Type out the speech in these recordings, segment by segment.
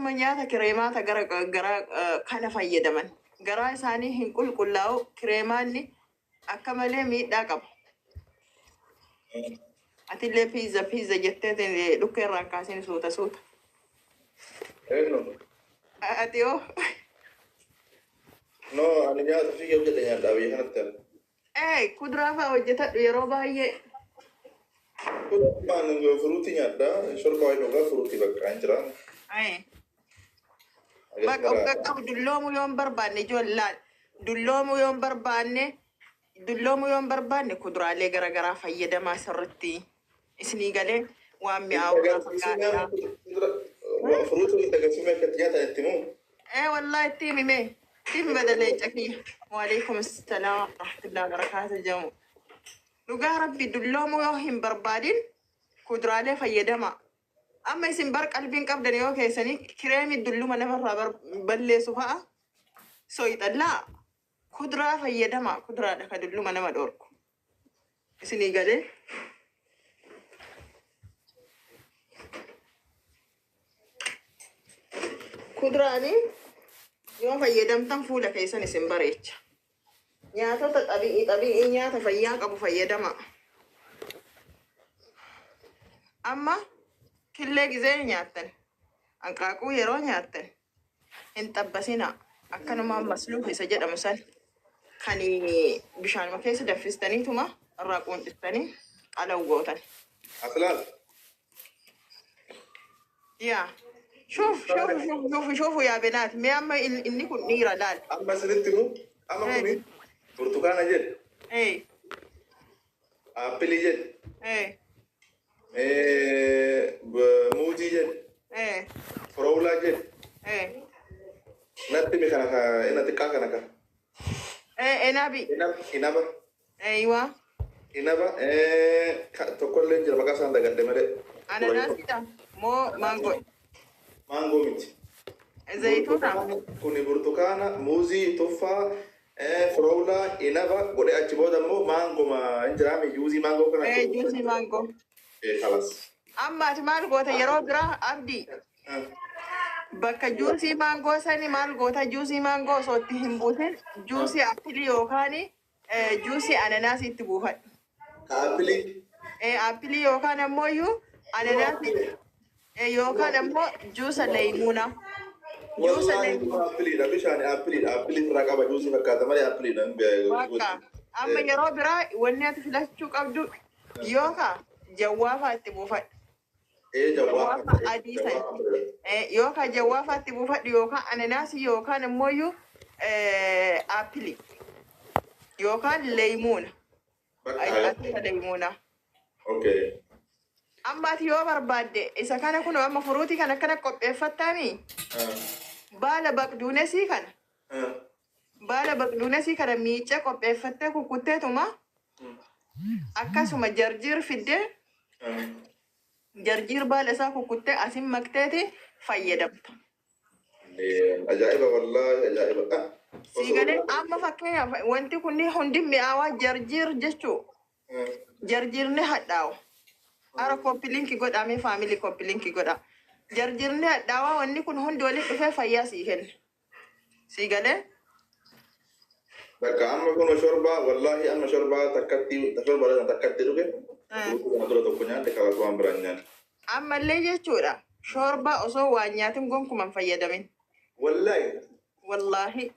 Amma nyaata kireemaata gara gara kana fayyadaman. Garaa isaanii hin qulqullaa'u, kireemaanni akka malee miidhaa qaba. Atillee pizza pizza jettee dhukkee irraan kaasin suuta suuta. Eenyu? Ati hoo? No, ani nyaata ofii hojjedhe nyaadhaa biyya kanatti. Ee, kuduraa fa'aa hojjetadhu yeroo baay'ee. Kuduraan furuutii nyaadhaa, shorbaa wayii dhugaa furuutii bakka hin jiraan. Bakka of qaqqabu dulloomuu yoo hin barbaanne ijoollaan dulloomuu yoo hin barbaanne dulloomuu yoo hin barbaanne kuduraalee garaagaraa fayyadamaa sirriitti isinii galee waan mi'aawu irraa fagaadhaa. Furuutii itti agarsiifamee akka itti nyaatan itti himu. Ee wallahi itti himi mee itti himi badalee cakiyya. Waalaikum salaam warahmatullahi wabarakaatu jamu. Dhugaa rabbi dulloomuu yoo hin barbaadin kuduraalee fayyadamaa. Amma isin bar qalbiin qabdan yoo keessanii kireemii dulluma namarraa balleessu fa'a soyixallaa kuduraa fayyadamaa, kuduraadha ka dulluma nama dhorku. Isinii galee? Kuduraanii yoo fayyadamtan fuula keessan isin bareecha. Nyaatota xabi'ii xabi'ii nyaata fayyaa qabu fayyadamaa. Amma killee gizee nyaattan, hanqaaquu yeroo nyaattan hin xabbasinaa. Akkanumaan masluuf isa jedhamu san kan bishaanuma keessa danfistaniituma irraa quuncistanii qalaw gootan. Aslaan. Yaa. Shuuf shuuf shuuf shuuf shuufu yaa benaati. Mee amma inni kun dhiira laal. Amma isinitti himu, amma kuni burtukaana jedhe, aappilii jedhe, muuzii jedhe, foroolaa jedhe. Natti himi kana ka ina xiqqaa kana ka. Enabi. Inaba. Eeywa. Inaba tokkollee jira, maqaa isaan dagadhe malee. Ananaasidha moo maangoo? Maangoo miti. Zayituuna. Kuni burtukaana, muuzii, tuffaa, foroolaa, inaba godhee achi booda immoo maangoma hin jiraami, juuzii maangoo kana. Juusii maangoo. Kalas. Amma ati maal goota yeroo biraa, Abdii? Bakka juusii maangoo sani maal goota, juusii maangoo osoo itti hin buusin juusii appilii yookaan juusii ananaasii itti buufadhu. Aappilii. Appilii yookaan ammoo iyyuu ananaasii yookaan ammoo juusa leeymuunaa. Juusa Wallaahi leeymuunaa. aappiliidha, bishaan aappiliidha, aappilii irraa qaba, juusii fakkaata malee aappiliidha. Bakka amma yeroo biraa wanni ati filachuu qabdu yookaan jawwaafaa itti buufadhu. Jawwaafa. Jawwaafa adii sana. Yookaan jawwaafaa itti buufadhu yookaan ananaasii yookaan ammoo iyyuu aappilii yookaan leeymuuna. Akka leeymuuna. Okay. Amma ati yoo barbaadde isa kana kun amma furuutii kana akkana qopheeffattaami, baala baqduunesii kana baala baqduunesii kana miicee qopheeffattee kukkutteetuma akkasuma jarjiir fiddee jarjiir baala isaa kukkuttee asin makteeti fayyadamta. Ajaa'iba, wallaahi ajaa'iba. Sii galee? Amma fakkeenyaaf wanti kunni hundi mi'aawaa jarjiir jechuu jarjiirni hadhaawu. Ara copy link godhamee, family, copy link godha. Jarjiirni hadhaawaa wanni kun hundi walitti dhufee fayyaa sii kenna. Sii galee? Bakka amma kun shorbaa, wallaahi amma shorbaa takkatti, shorbaa sana takkatti dhuge. Kana dura tokko nyaadhe, kalas, waan biraan nyaadhe. Ammallee jechuudha. Shorbaa osoo waan nyaatin gonkumaa hin fayyadamin. Wallaahi. Wallaahi.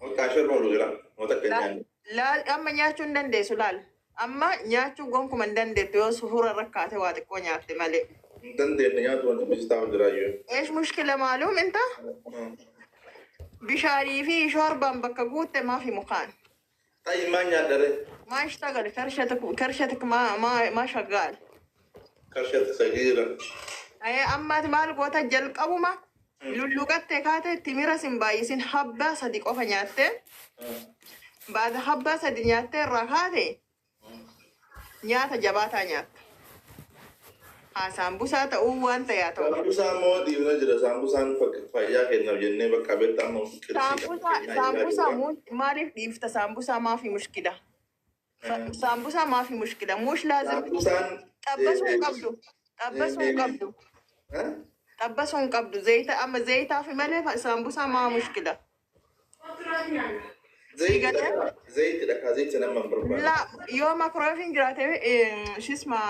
Bakka shorbaa dhugeera. Moo takka nyaanne. Laal, amma nyaachuu hin dandeessu, laal. Amma nyaachuu gonkuma hin dandeettu yoo sufuura rakkaate waa xiqqoo nyaatte malee. Hin dandeenye nyaatu, wanti bisitaa jiraayyuu. ايش مشكلة معلوم انت؟ Bishaanii fi shorbaan bakka guutte ما في مكان. طيب maal nyaadhare? ما يشتغل كرشتك، كرشتك ما شغال. Karshatti sagiira. Ee, amma ati maal goota, jalqabuma lulluqattee kaate timira sin baay'isin, habbaa sadi qofa nyaatte, baada habbaa sadi nyaatte irraa kaate nyaata jabaataa nyaatta. Haa saambusaa ta'uu waan ta'e ta'u. Saambusaan moo dhiibna jira. Saambusaan fayyaa kennaaf jennee bakka beektaa amma. Saambusaa saambusaa maaliif dhiifta? Saambusaa ما في مشكلة. Saambusaa ما في مشكلة، مش لازم Saambusaan. xabbasuu hin qabdu. Xabbasuu hin qabdu. Xabbasuu hin qabdu. Zayita amma zayitaaf malee saambusaa maa mushkila. Zayitii Galee? dhakaa, zayitii dhakaa, zayitii nama hin barbaadu. La yoo makroofiin jiraate shisma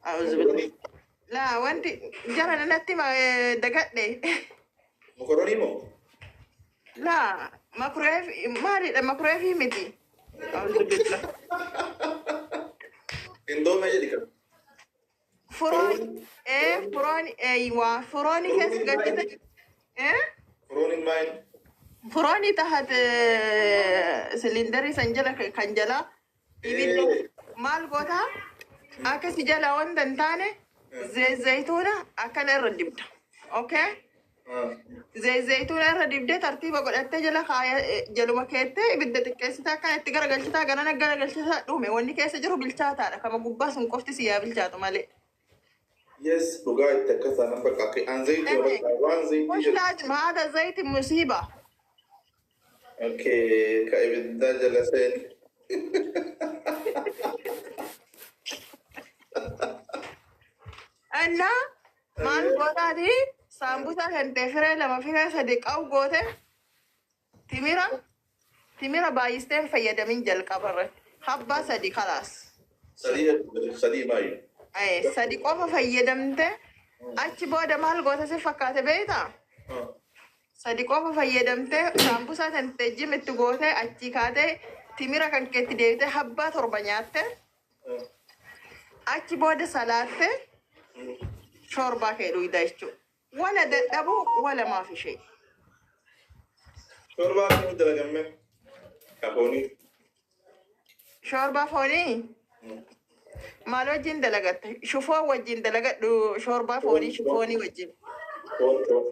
auzubillah. La wanti jara natti dagadhe. Mokoroonii moo? La makroof maalidha makroofii miti. Auzubillah. Indoomee jedhi kan. Furoon furoon waa furooni keessa galchite Furooniin maal? Furooni tahat silindarii san jala kan jala ibidda maal goota akkasi jala wanta hin taane zayituuna akkana irra dibda. Okay? Zayituuna irra dibdee tartiiba godhattee jala kaaya jaluma keettee ibidda xiqqeessitaa akkana itti garagalchitaa garana garagalchitaa dhume wanni keessa jiru bilchaataadha. Kama gubbaa sun qofti si yaa bilchaatu malee. Yes, dhugaa itti akkas taanaan bakka akka an zayitii bakka waan zayitii مش jedhu. لازم هذا زيت مصيبة. Okay, ka ibiddaa jala seeni. እና maal gootaati saambusaa kan ta'e firee lama firee sadi qabu goote timira timira baay'istee hin fayyadamin jalqaba irratti habbaa sadi kalaas. Sadii sadii maayu. Sadi qofa fayyadamte achi booda maal goota si fakkaate beektaa? Sadi qofa fayyadamte saambusaa kan ta'e jimitti goote achi kaatee timira kan keetti deebite habbaa torba nyaatte achi booda salaatte shoorbaa kee dhugda jechuudha. Wala dadhabuu wala maafi ishee. Shorbaa akkamii dalagamme? Kafoonii. Shoorbaa foonii maal wajjin dalagatte? Shufoo wajjin dalagadhu shoorbaa foonii shufoonii wajjin. Foon foon.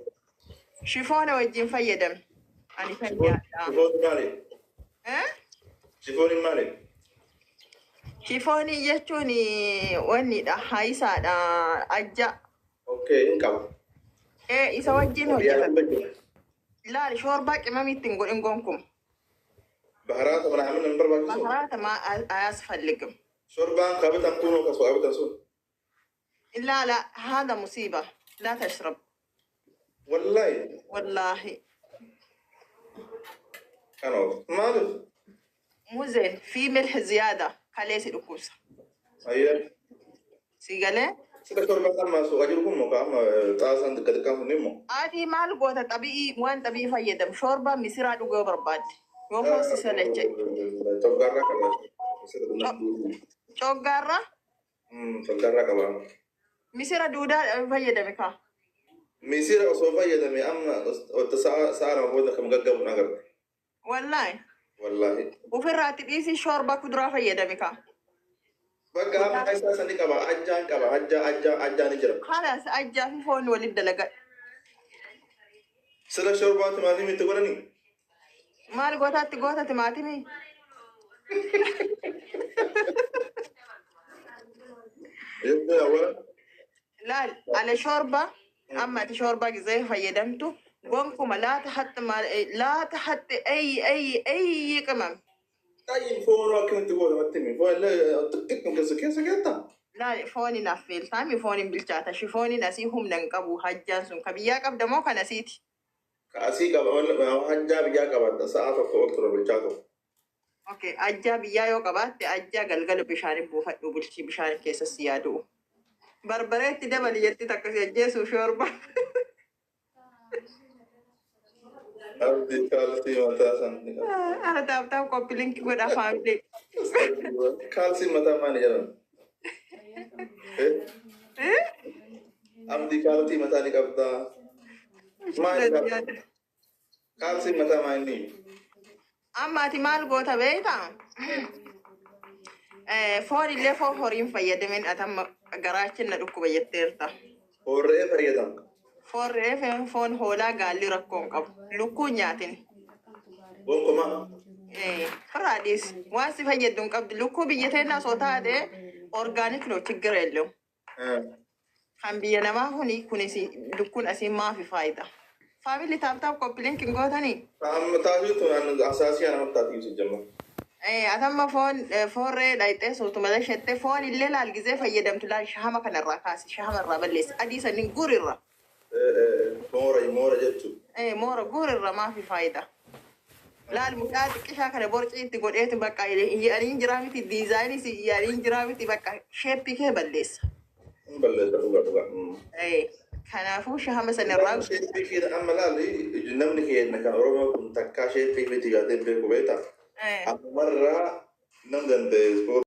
Shifoona wajjin fayyadami. Ani kan nyaadha. Shifoon maali? Eh? Shifooniin maali? Shifoonii jechuun wannidha haayisaadha ajja. Okay, hin qaba. Isa wajjin Biyyaa hojjetame. jira. Laali shoorbaa qimamii ittiin godhin gonkumu. Baharaata mana hin barbaachisu. Baharaata maa አያስፈልግም። Shorbaan kabitan kunoo kasoo kabitan sun. لا لا هذا مصيبة لا تشرب. Wallaahi. والله. Kanaaf maaliif? مو زين في ملح زيادة خليه dhukkubsa. Ayyee. Si galee? Sida shorbaa kan maasu jiru kun moo amma xaasaan xiqqa xiqqaan sun immoo. Ati maal goota xabi'ii waan xabi'ii fayyadamu shoorbaa misiraa dhuguu barbaadde yoo foon si salache. Coggaarraa qaba. Coggaarra Coggaarraa qaba. misira duudaa fayyadame kaa. Misira osoo fayyadame amma wanta sa'a lama booda kam gaggabu na agarta. Wallaahi. Wallaahi. Ofirraatti dhiisii shoorbaa kuduraa fayyadame kaa. Bakka amma isaa sani qaba ajjaan qaba ajjaa ajjaa ajjaa ni jira. Kalaas ajjaa fi foon waliin dalagadhu. Sila shorbaa timaatimii itti godhanii? Maal gootaatti goota timaatimii? Jechuun awwaala. Laal ala shoorbaa amma ati shoorbaa gizee fayyadamtu gonkuma laa taxaxi laa taxaxi ay ay ay qimam. Taayyin foonoo akkamitti goota matti himi? Foon illee xixiqqoo keessa keessa keetta. Laal fooniin affeeltaami fooniin bilchaata shifooniin asii humna hin qabu hajjaan sun ka biyyaa qabda moo kan asiiti? Ka asii qaba hajjaa biyyaa qabaadha sa'a tokko ol tura bilchaatu. Okay, ajjaa biyyaa yoo qabaatte ajjaa galgala bishaaniin buufadhu bulchii bishaan keessa si yaadu'u. Barbareetti dabali jetti takka si ajjeesuuf shoorba. Abdi kaalsii mataa san ni qaba. Ara tap tap copy link godhaa family. Kaalsii mataa maali jedhama? Abdi kaalsii mataa ni qabdaa. Maali kaalsii mataa maali ni? Amma ati maal goota beektaa? Foon illee foon horiin fayyadamin ati amma garaachin na dhukkuba jetteerta. Foon re'ee fayyadama. Foon re'ee foon hoolaa gaalli rakkoo hin qabu. Lukkuu nyaatin. Gonkumaa. Irraa dhiisi. Waan si fayyaddu hin qabdu. Lukkuu biyya teennaa osoo taate organic ነው ችግር የለውም። Kan biyya namaa kuni kunis lukkuun asii maafi faayida? Family tap tap copy link hin gootanii? Amma taasisu tun asaasii anamatti taatiisu jemma. Atamma foon re'ee dhayxee suutuma lashattee foon illee laal gizee fayyadamtu laal shahama kanarraa kaasi, shahama irraa balleessi, adii sanniin guurirra. Moora moora jechuudha. Moora guurirra maafi faayidaa. Laal mucaa xiqqishaa kana borcii itti godheetu bakka yaaniin jiraa miti, diizaayinii si yaaniin jiraa miti, bakka shape kee balleessa. Hin balleessa, dhugaa dhugaa. Kanaafuu shahama sanirraa. Shape keenya amma laali, namni keenya kan Oromoo kun takkaa shape miti gaatee beeku beektaa. Ammarraa nam danda'e.